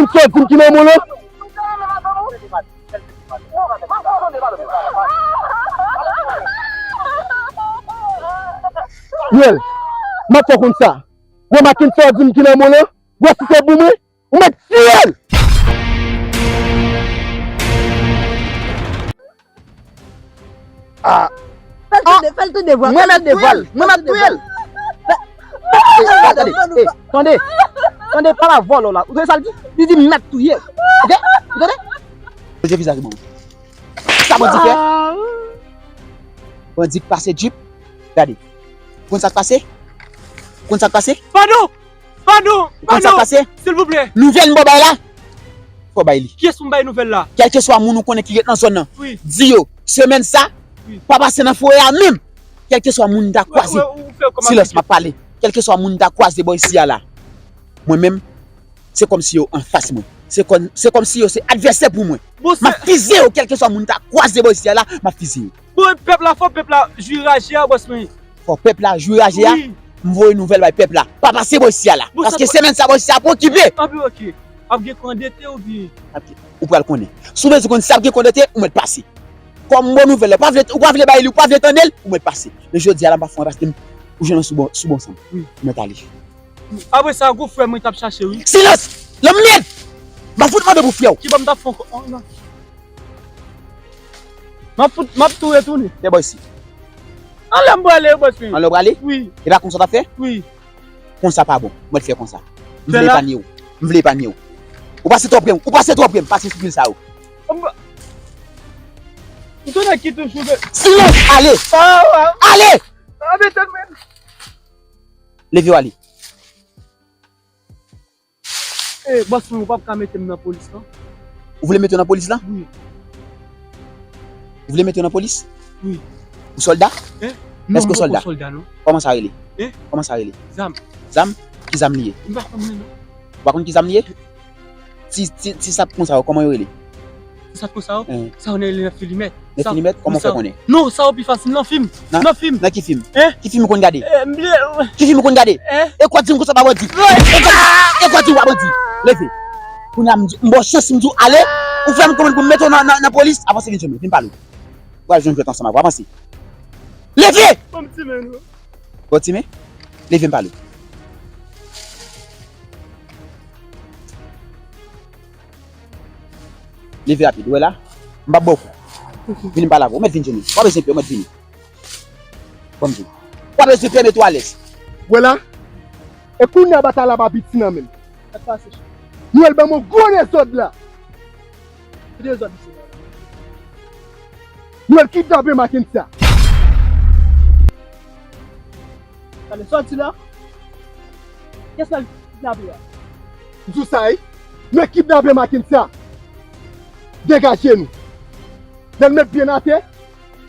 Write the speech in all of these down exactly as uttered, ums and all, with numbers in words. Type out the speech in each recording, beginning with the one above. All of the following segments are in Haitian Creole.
Sa w di m ki nan men w lan? Nwèl, m ap fè w konn sa. Wè Mackenson di m ki nan men w lan. Wè si se pou mwen, ou mèt tiye l. Ah. Fè l tande, fè l tande vwa, fè l tande vwa. Mwen mèt touye l. Mwen mèt touye l. Tande, tande, tande, pa la vòlò la. Ou tande sa l di? Li di m mèt touye l. Oke? Ou tande? Mete vizaj mwen. Sa bandi fè? Bandi k pase djip. Gade. Konn sa k pase? Konn sa k pase? Padon! Padon! Ou konn sa k pase? Silvouplè. Nouvèl m ba w bay la. Fò w bay li. Kiyès pou m bay nouvèl la? Kèlkeswa moun ou konnen ki ret nan zòn nan. Wi. Di yo, semèn sa, pa pase nan forè a menm. Kèlkeswa moun ta kwaze. Silans, m ap pale. Kèlkeswa moun ta kwaze bò isi a la. Mwen menm, se kòmsi yo anfas mwen. Se kòm, se kòmsi yo se advèsè pou mwen. M ap fize yo, kèlkeswa moun ta kwaze bò isi a la, m ap fize yo. Bon, pèp la, fò pèp la jwi raje a, bòs mwen. Fò pèp la jwi raje a. Wi. M voye nouvèl bay pèp la. Pa pase bò isi a la. Paske semèn sa bò isi a ap okipe. Anpi oke. Ap gen kondete oubyen? Ou pral konnen. Si w bezwen konn si ap gen kondete, ou mèt pase. Kòm m ba w nouvèl la, ou pa vle, ou pa vle bay li, ou pa vle tande l, ou mèt pase. Men jodi a la, m pa fè anyen paske m, ou jwenn mwen sou bon, sou bon san m. Wi. Ou mèt ale. Apre sa, gwo frè mwen t ap chache, wi. Silans! Lanmyèd! M ap fout mande pou frè w. Kibò m t ap fè ankò? Oh, non. M ap fout, m ap tou retounen. Fè bò isi. Anlè m prale, bòs mwen. Anlè w prale? Wi. E pa konsa w t ap fè? Wi. Konsa pa bon. Mwen fè konsa. M vle epanye w. M vle epanye w. Ou pase twò pre m. Ou pase twò pre m. Pase sou pil sa yo. M, m tounen ki toujou de. Silans! Ale! Ah, ah. Ale! Ah, men tèt mwen. Leve w ale. Eh, bòs mwen, ou p ap ka mete m nan polis, non? Ou vle mete w nan polis la? Wi. Ou vle mete w nan polis? Wi. Ou sòlda? Hein? Non, m poko sòlda, non. Kòman sa rele? Hein? Kòman sa rele? Zam. Zam? Ki zam li ye? M pa konn li, non. Ou pa konn ki zam li ye? Ti, ti, ti sat konsa yo, kòman yo rele? Ti sat konsa yo? Hein. Sa yo rele nan filimèt. Nan filimèt? Kòman w fè konnen? Non, sa yo pi fasil nan fim. Nan, nan fim. Nan ki fim? Hein? Ki fim ou konn gade? Eh, m bliye. Ki fim ou konn gade? Hein? E kwa di m konsa pa bandi? E kwa, e kwa di m pa bandi? Leve. Kounye a m di, m ba w chans, m di w ale, ou fè m konprann pou m mete w nan, nan, nan polis, avanse vin jwenn mwen, vin pale. W al jwenn jwèt ansanm avè w, avanse. Leve! Ban m ti men, non. Bon, ti men. Leve m pale. Leve rapid, ou wè la? M p ap ba w kou. Vini m pale avè w. Ou mèt vin jwenn mwen. W ap bezwen pye, ou mèt vini. Ban m vini. W ap bezwen pye, mete w alèz. Ou wè la? E kounye a batay la pa piti nan men m. Sa k pase? Nwèl ban m yon gwo dezòd la. Ki dezòd misye la? Nwèl kidnape Mackenson. Tande, sòti la. Kiyès l al kidnape a? M di w sa wi. Nwèl kidnape Mackenson. Degaje nou. Lè n met pye n atè,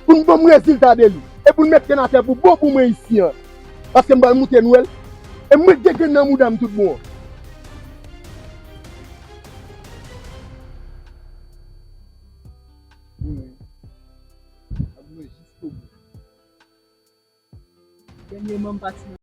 pou n ban m rezilta de li. E pou n met pye n atè pou bon pou mwen isi an. Paske m pral moute Nwèl. E m ret gen grenn nan mouda m tout bon an. Wi, wi. Ap jwe jiskobou. Dènyèman, m pati nan